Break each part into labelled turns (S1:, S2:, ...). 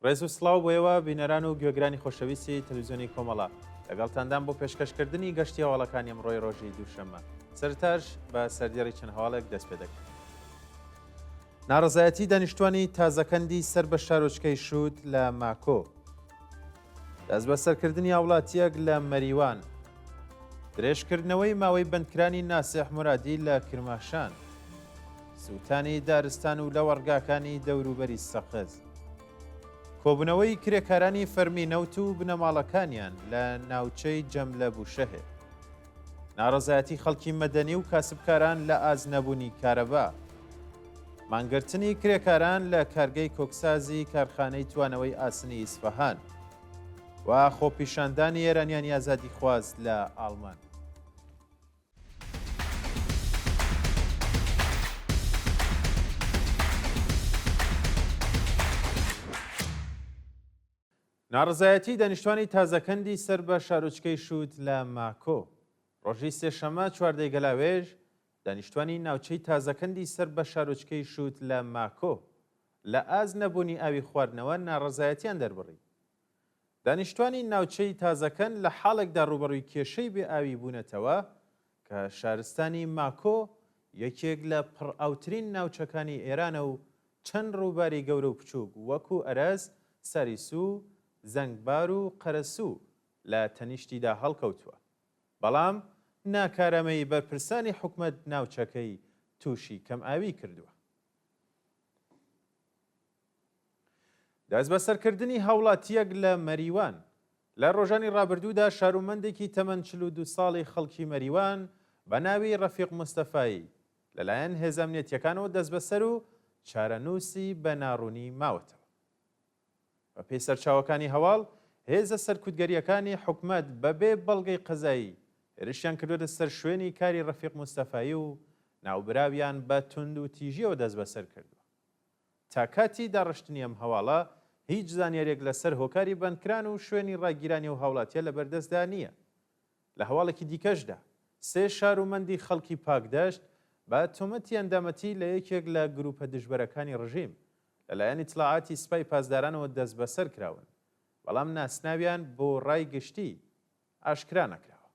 S1: ڕێز و سڵاو بۆ ئێوە بینەران و گوێگرانی خۆشەویستی تەلەڤیزیۆنی کۆمەڵە لەگەڵتاندام بۆ پێشکەشکردنی گەشتی هەواڵەکانی ئەمڕۆی ڕۆژی دووشەممە سەرتاش بە سەردێڕی چەند هەواڵێک دەست پێ دەکەین. ناڕەزایەتی دانیشتوانی تازەکەندی سەر بە شارۆچکەی شووت لە ماکۆ. دەستبەسەرکردنی هاوڵاتییەک لە مەریوان. درێژکردنەوەی ماوەی بەندکرانی ناسێح مورادی لە کرماشان. سووتانی دارستان و لەوەڕگاکانی دەوروبەری سەقز. کۆبوونەوەی کرێکارانی فەرمی نەوت و بنەماڵەکانیان لە ناوچەی جەملە بوشەهر. ناڕەزایەتی خەڵکی مەدەنی و کاسبکاران لە ئاست نەبوونی کارەبا. مانگرتنی کرێکاران لە کارگەی کۆکسازی کارخانەی توانەوەی ئاسنی ئیسفەهان و خۆپیشاندانی ئێرانیانی ئازادیخواز لە ئاڵمان. ناڕەزایەتی دانیشتوانی تازەکەندی سەر بە شارۆچکەی شووت لە ماکۆ. ڕۆژی سێشەممە چواردەی گەلاوێژ، دانیشتوانی ناوچەی تازەکەندی سەر بە شارۆچکەی شووت لە ماکۆ، لە ئاست نەبوونی ئاوی خواردنەوە ناڕەزایەتیان دەربڕی. دانیشتوانی ناوچەی تازەکەند لە حاڵێکدا ڕووبەڕووی کێشەی بێ ئاوی بوونەتەوە کە شارستانی ماکۆ یەکێک لە پڕئاوترین ناوچەکانی ئێرانە و چەند ڕووباری گەورە و بچووک وەکوو ئەرەس، ساریسوو، زەنگبار و قەرەسوو لە تەنیشتیدا هەڵکەوتووە. بەڵام ناکارامەیی بەرپرسانی حکومەت ناوچەکەی تووشی کەمئاوی کردووە. دەستبەسەرکردنی هاوڵاتییەک لە مەریوان لە ڕۆژانی ڕابردوودا شارومەندێکی تەمەن 42 ساڵی خەڵکی مەریوان بە ناوی ڕەفیق مستەفایی لەلایەن هێزە ئەمنیەتییەکانەوە دەستبەسەر و چارەنووسی بە ناڕوونی ماوەتەوە. بەپێی سەرچاوەکانی هەواڵ، هێزە سەرکوتگەرییەکانی حکومەت بەبێ بەڵگەی قەزایی هێرشیان کردووەتە سەر شوێنی کاری ڕەفیق مستەفایی و ناوبراویان بە توندوتیژییەوە دەستبەسەر کردووە. تا کاتی داڕشتنی ئەم هەواڵە هیچ زانیارییەک لەسەر هۆکاری بەندکران و شوێنی ڕاگیرانی ئەو هاوڵاتییە لەبەردەستدا نییە. لە هەواڵێکی دیکەشدا، سێ شارومەندی خەڵکی پاکدەشت بە تۆمەتی ئەندامەتی لە یەکێک لە گرووپە دژبەرەکانی ڕژیم، لەلایەن ئیتڵاعاتی سپای پاسدارانەوە دەستبەسەر کراون، بەڵام ناسناویان بۆ ڕای گشتی ئاشکرا نەکراوە.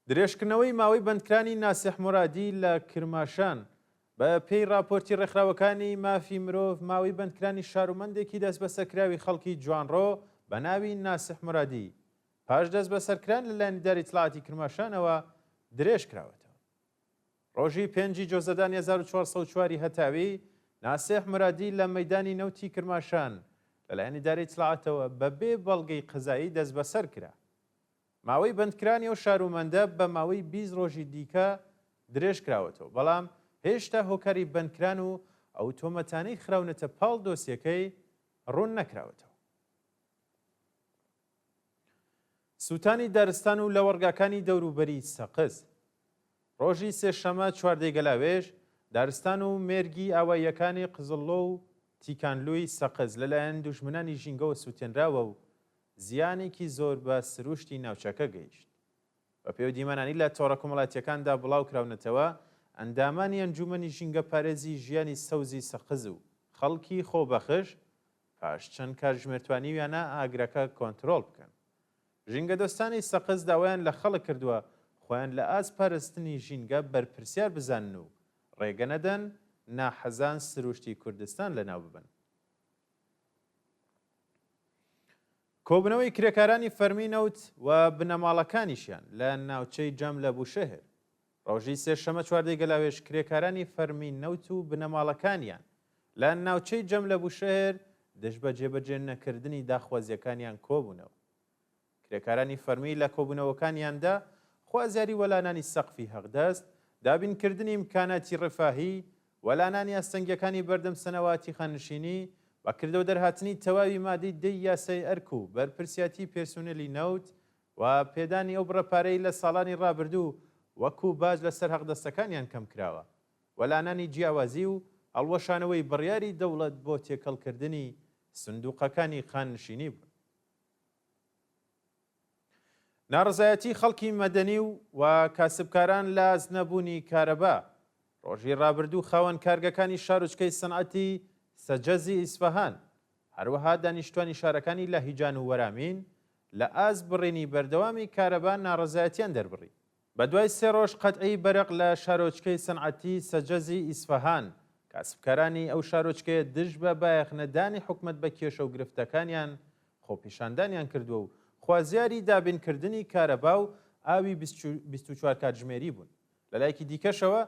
S1: درێژکردنەوەی ماوەی بەندکرانی ناسیح مورادی لە کرماشان بە پێی ڕاپۆرتی ڕێکخراوەکانی مافی مرۆڤ ماوەی بەندکرانی شارومەندێکی دەستبەسەرکراوی خەڵکی جوانڕۆ بە ناوی ناسیح مورادی پاش دەستبەسەرکران لەلایەن ئیدارەی ئیتڵاعاتی کرماشانەوە درێژ کراوەتەوە. ڕۆژی پێنجی جۆزەدانی 1404 ی هەتاوی، ناسێح مورادی لە مەیدانی نەوتی کرماشان لەلایەن ئیدارەی ئیتڵاعاتەوە بە بێ بەڵگەی قەزایی دەستبەسەر کرا. ماوەی بەندکرانی ئەو شارومەندە بە ماوەی 20 ڕۆژی دیکە درێژ کراوەتەوە، بەڵام هێشتا هۆکاری بەندکران و ئەو تۆمەتانەی خراونەتە پاڵ دۆسیەکەی ڕوون نەکراوەتەوە. سووتانی دارستان و لەوەڕگاکانی دەوروبەری سەقز. ڕۆژی سێشەممە چواردەی گەلاوێژ، دارستان و مێرگی ئاواییەکانی قزڵلۆ و تیکانلووی سەقز لەلایەن دوژمنانی ژینگەوە سووتێنراوە و زیانێکی زۆر بە سرووشتی ناوچەکە گەیشت. بەپێی ئەو دیمەنانەی لە تۆڕە کۆمەڵایەتییەکاندا بڵاوکراونەتەوە، ئەندامانی ئەنجوومەنی ژینگەپارێزی ژیانی سەوزی سەقز و خەڵکی خۆبەخش پاش چەند کاتژمێر توانیویانە ئاگرەکە کۆنترۆڵ بکەن. ژینگەدۆستانی سەقز داوایان لە خەڵک کردووە خۆیان لە ئاست پارستنی ژینگە بەرپرسیار بزانن و ڕێگە نەدەن ناحەزان سروشتی کوردستان لەناو ببەن. کۆبوونەوەی کرێکارانی فەرمی نەوت و بنەماڵەکانیشیان لە ناوچەی جەم لە بوشەهر ڕۆژی سێشەمە چواردەی گەلاوێژ کرێکارانی فەرمی نەوت و بنەماڵەکانیان لە ناوچەی جەم لە بوشەهر دژ بە جێبەجێ نەکردنی داخوازییەکانیان کۆبوونەوە. کرێکارانی فەرمی لە کۆبوونەوەکانیاندا خوازیاری وەلانانی سەقفی هەقدەست، دابینکردنی ئیمکاناتی ڕفاهی، وەلانانی ئاستەنگییەکانی بەردەم سەنەواتی خانەنشینی، بە کردەوە دەرهاتنی تەواوی مادەی دەی یاسای ئەرک و بەرپرسیاتیی پێرسونێلی نەوت و پێدانی ئەو بڕە پارەی لە ساڵانی ڕابردوو وەکوو باج لەسەر هەقدەستەکانیان کەم کراوە، وەلانانی جیاوازی و هەڵوەشانەوەی بڕیاری دەوڵەت بۆ تێکەڵکردنی سندووقەکانی خانەنشینی بوون. ناڕەزایەتی خەڵکی مەدەنی و و کاسبکاران لە ئاست نەبوونی کارەبا ڕۆژی ڕابردوو خاوەن کارگەکانی شارۆچکەی سەنعەتی سەجەزی ئیسفەهان، هەروەها دانیشتوانی شارەکانی لاهیجان و وەرامین لە ئاست بڕینی بەردەوامی کارەبا ناڕەزایەتیان دەربڕی. بەدوای سێ ڕۆژ قەتعی بەرق لە شارۆچکەی سەنعەتی سەجەزی ئیسفەهان، کاسبکارانی ئەو شارۆچکەیە دژ بە بایەخنەدانی حکومەت بە کێشە و گرفتەکانیان خۆپیشاندانیان کردووە و خوازیاری دابینکردنی کارەبا و ئاوی 24 کاتژمێری بوون. لەلایەکی دیکەشەوە،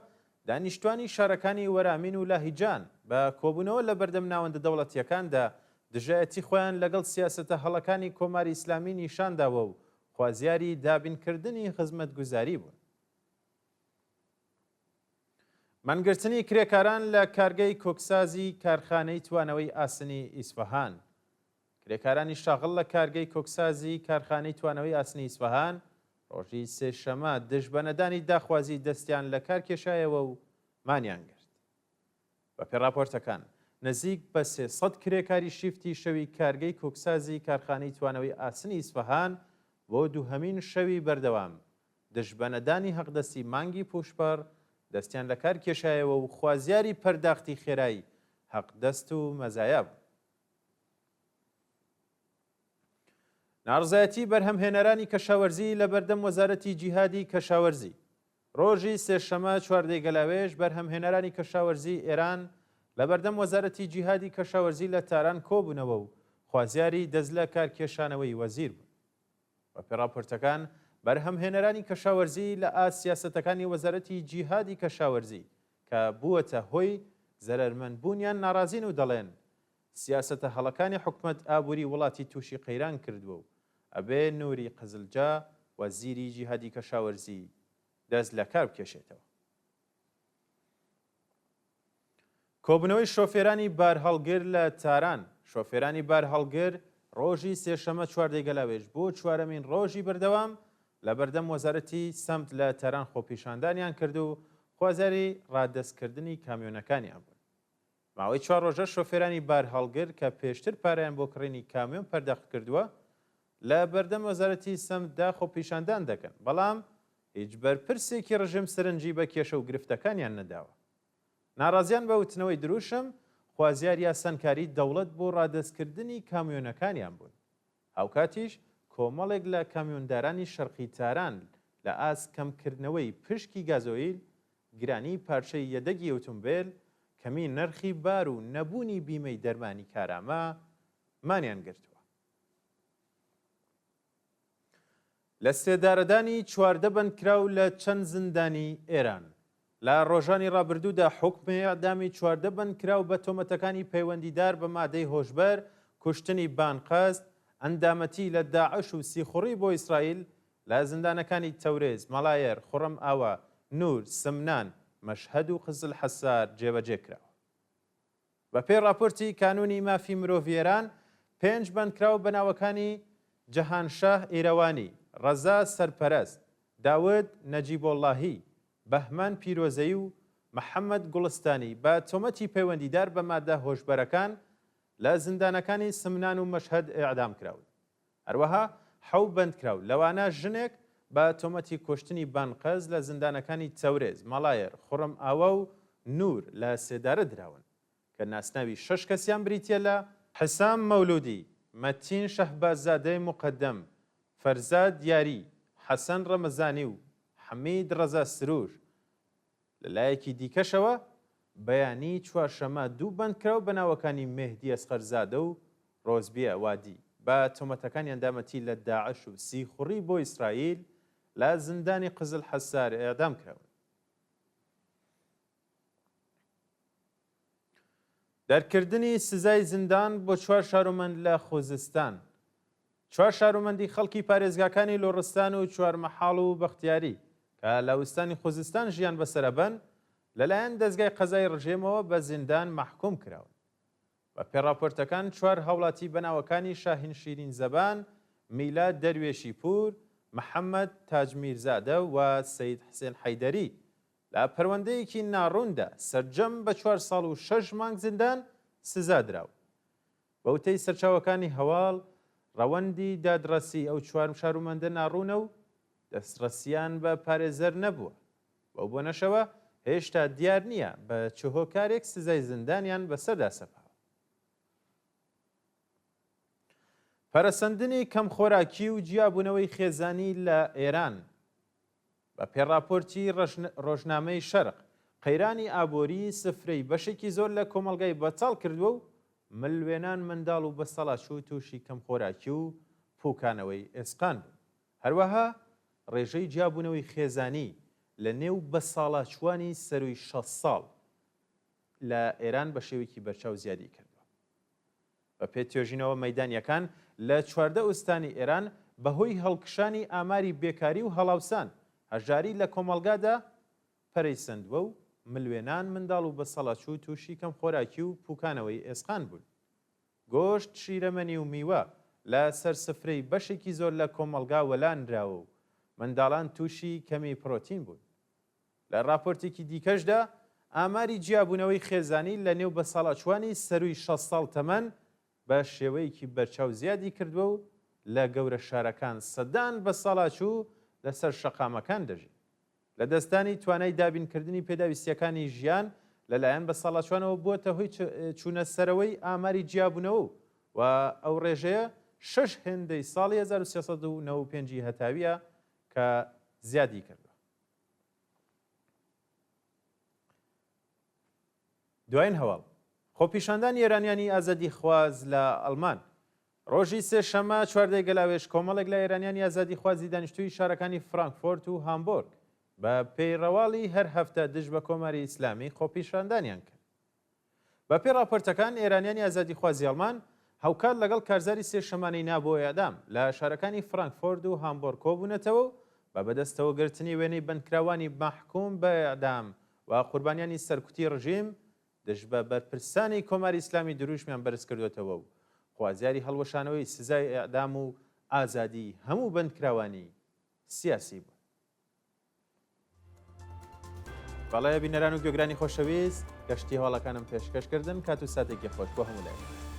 S1: دانیشتوانی شارەکانی وەرامین و لاهیجان بە کۆبوونەوە لە بەردەم ناوەندە دەوڵەتییەکاندا دژایەتی خۆیان لەگەڵ سیاسەتە هەڵەکانی کۆماری ئیسلامی نیشانداوە و خوازیاری دابینکردنی خزمەتگوزاری بوون. مانگرتنی کرێکاران لە کارگەی کۆکسازی کارخانەی توانەوەی ئاسنی ئیسفەهان کرێکارانی شاغڵ لە کارگەی کۆکسازی کارخانەی توانەوەی ئاسنی ئیسفەهان ڕۆژی سێشەمە دژ بە نەدانی داخوازی دەستیان لە کار کێشایەوە و مانیان گرت. بەپێی ڕاپۆرتەکان، نزیک بە 300 کرێکاری شیفتی شەوی کارگەی کۆکسازی کارخانەی توانەوەی ئاسنی ئیسفەهان بۆ دووهەمین شەوی بەردەوام دژ بە نەدانی هەقدەستی مانگی پووشپەڕ دەستیان لە کار کێشایەوە و خوازیاری پەرداختی خێرای هەقدەست و مەزایا بوون. ناڕزایەتی بەرهەمهێنەرانی کەشاوەرزی لە بەردەم وەزارەتی جیهادی کەشاوەرزی ڕۆژی سێشەمە چواردەی گەلاوێژ بەرهەمهێنەرانی کەشاوەرزی ئێران لە بەردەم وەزارەتی جیهادی کەشاوەرزی لە تاران کۆبوونەوە و خوازیاری دەست لە کارکێشانەوەی وەزیر بوون. بەپێی ڕاپۆرتەکان بەرهەمهێنەرانی کەشاوەرزی لە ئاست سیاسەتەکانی وەزارەتی جیهادی کەشاوەرزی کە بووەتە هۆی زەرەرمەندبوونیان ناڕازین و دەڵێن سیاسەتە هەڵەکانی حکومەت ئابووری وڵاتی تووشی قەیران کردووە و ئەبێ نوری قزلجا وەزیری جیهادی کەشاوەرزی دەست لە کار بکێشێتەوە. کۆبوونەوەی شۆفێرانی بارهەڵگر لە تاران شۆفێرانی بارهەڵگر ڕۆژی سێشەمە چواردەی گەلاوێژ بۆ چوارەمین ڕۆژی بەردەوام لە بەردەم وەزارەتی سەمت لە تاران خۆپیشاندانیان کرد و خوازیاری ڕادەستکردنی کامیۆنەکانیان بوون. ماوەی چوار ڕۆژە شۆفێرانی بارهەڵگر کە پێشتر پارەیان بۆ کڕینی کامیۆن پەرداخت کردووە، لە بەردەم وەزارەتی سەمتدا خۆپیشاندان دەکەن، بەڵام هیچ بەرپرسێکی ڕژێم سەرنجی بە کێشە و گرفتەکانیان نەداوە. ناڕازیان بە وتنەوەی دروشم خوازیاری ئاسانکاری دەوڵەت بۆ ڕادەستکردنی کامیۆنەکانیان بوون. هاوکاتیش کۆمەڵێک لە کامیۆندارانی شەرقی تاران لە ئاست کەمکردنەوەی پشکی گازۆیل، گرانیی پارچەی یەدەگی ئوتومبێل، کەمیی نرخی بار و نەبوونی بیمەی دەرمانی کارامە، مانیان گرتووە. لە سێدارەدانی 14 بەندکراو لە چەند زیندانی ئێران. لە ڕۆژانی ڕابردوودا حوکمی ئێعدامی 14 بەندکراو بە تۆمەتەکانی پەیوەندیدار بە مادەی هۆشبەر، کوشتنی بانقەست، ئەندامەتی لە داعش و سیخوڕی بۆ ئیسرائیل لە زیندانەکانی تەورێز، مەڵایەر، خوڕەم ئاوا، نوور، سمنان، مەشهەد و قزلحەسار جێبەجێ کراوە. بەپێی ڕاپۆرتی کانوونی مافی مرۆڤی ئێران، پێنج بەندکراو بە ناوەکانی جەهانشاه ئیرەوانی، ڕەزا سەرپەرەست، داود نەجیبۆڵڵاهی، بەهمەن پیرۆزەیی و محەممەد گوڵستانی بە تۆمەتی پەیوەندیدار بە مادە هۆشبەرەکان لە زیندانەکانی سمنان و مەشهەد ئێعدام کراون. هەروەها حەو بەندکراو، لەوانە ژنێک، بە تۆمەتی کوشتنی بانقەز لە زیندانەکانی تەورێز، مەڵایەر، خوڕم ئاوا و نوور لە سێدارە دراون، کە ناسناوی شەش کەسیان بریتییە لە، حسام مەولوودی، مەتین شەهباززادەی موقەدەم، فەرزاد یاری، حەسەن ڕەمەزانی و حەمید ڕەزا سروش، لە لایەکی دیکەشەوە، بەیانی چوارشەممە دوو بەندکراو بە ناوەکانی مێهدی ئەسغەرزادە و ڕۆزبیە وادی بە تۆمەتەکانی ئەندامەتی لە داعش و سیخوڕی بۆ ئیسرائیل لە زیندانی قزل حەسار ئێعدام کراون. دەرکردنی سزای زیندان بۆ چوار شارۆمەند لە خوزستان چوار شارۆمەندی خەڵکی پارێزگاکانی لوڕستان و چوارمەحاڵ و بەختیاری کە لە ئوستانی خوزستان ژیان بەسەر ئەبەن لەلایەن دەزگای قەزای ڕژێمەوە بە زیندان مەحکوم کراون. بە پێ ڕاپۆرتەکان چوار هاوڵاتی بە ناوەکانی شاهین شیرین زەبان، میلاد دەروێشی پوور، محەمەد تاجمیرزادە و سەید حسێن حەیدەری لە پەروەندەیەکی ناڕووندا سەرجەم بە چوار ساڵ و شەش مانگ زیندان سزا دراون. بە وتەی سەرچاوەکانی هەواڵ، ڕەوەندی دادڕەسی ئەو چوار شارومەندە ناڕوونە و دەستڕەسیان بە پارێزەر نەبووە. بەو بۆنەشەوە هێشتا دیار نییە بە چ هۆکارێک سزای زیندانیان بەسەردا سەپاوە. پەرەسەندنی کەمخۆراکی و جیابوونەوەی خێزانی لە ئێران. بە پێ ڕاپۆرتی ڕۆژنامەی شەرق، قەیرانی ئابۆری سفرەی بەشێکی زۆر لە کۆمەڵگای بەتاڵ کردووە و ملوێنان منداڵ و بەساڵاچوو تووشی کەمخۆراکی و پووکانەوەی ئێسقان بوون. هەروەها ڕێژەی جیابوونەوەی خێزانی لە نێو بەساڵاچووانی سەرووی 60 ساڵ لە ئێران بە شێوەیەکی بەرچاو زیادی کردووە. بە پێ توێژینەوە مەیدانییەکان لە 14 ئوستانی ئێران بە هۆی هەڵکشانی ئاماری بێکاری و هەڵاوسان، هەژاری لە کۆمەڵگادا پەرەی سەندووە و ملوێنان منداڵ و بەساڵاچوو تووشی کەمخۆراکی و پووکانەوەی ئێسقان بوون. گۆشت، شیرەمەنی و میوە لە سەر سفرەی بەشێکی زۆر لە کۆمەڵگا وەلا نراوە و منداڵان تووشی کەمی پرۆتین بوون. لە ڕاپۆرتێکی دیکەشدا ئاماری جیابوونەوەی خێزانی لە نێو بەساڵاچووانی سەرووی 60 ساڵ تەمەن بە شێوەیەکی بەرچاو زیادی کردووە و لە گەورە شارەکان سەدان بەساڵاچوو لەسەر شەقامەکان دەژین. لەدەستدانی توانای دابینکردنی پێداویستییەکانی ژیان لەلایەن بەساڵاچوانەوە بووەتە هۆی چوونە سەرەوەی ئاماری جیابوونەوە و ئەو ڕێژەیە شەش هێندەی ساڵی 1395 ی هەتاوییە کە زیادی کردووە. دوایین هەواڵ، خۆپیشاندانی ئێرانیانی ئازادیخواز لە ئەڵمان ڕۆژی سێشەممە چواردەی گەلاوێژ کۆمەڵێک لە ئێرانیانی ئازادیخوازی دانیشتووی شارەکانی فرانکفۆرت و هامبۆرگ بە پێی ڕەواڵی هەر هەفتە دژ بە کۆماری ئیسلامی خۆپیشاندانیان کرد. بە پێی ڕاپۆرتەکان ئێرانیانی ئازادیخوازی ئەڵمان هاوکات لەگەڵ کارزاری سێشەمانەی نا بۆ ئێعدام لە شارەکانی فرانکفۆرد و هامبۆرگ کۆبوونەتەوە و بە بەدەستەوەگرتنی وێنەی بەندکراوانی مەحکووم بە ئێعدام و قوربانیانی سەرکوتی ڕژیم دژ بە بەرپرسانی کۆماری ئیسلامی دروشمیان بەرز کردۆتەوە و خوازیاری هەڵوەشانەوەی سزای ئێعدام و ئازادیی هەموو بەندکراوانی سیاسی بوون. بەڵێ بینەران و گوێگرانی خۆشەویست گەشتی هەواڵەکانم پێشکەش کردن کات و ساتێکی خۆش بۆ هەموو لایەک.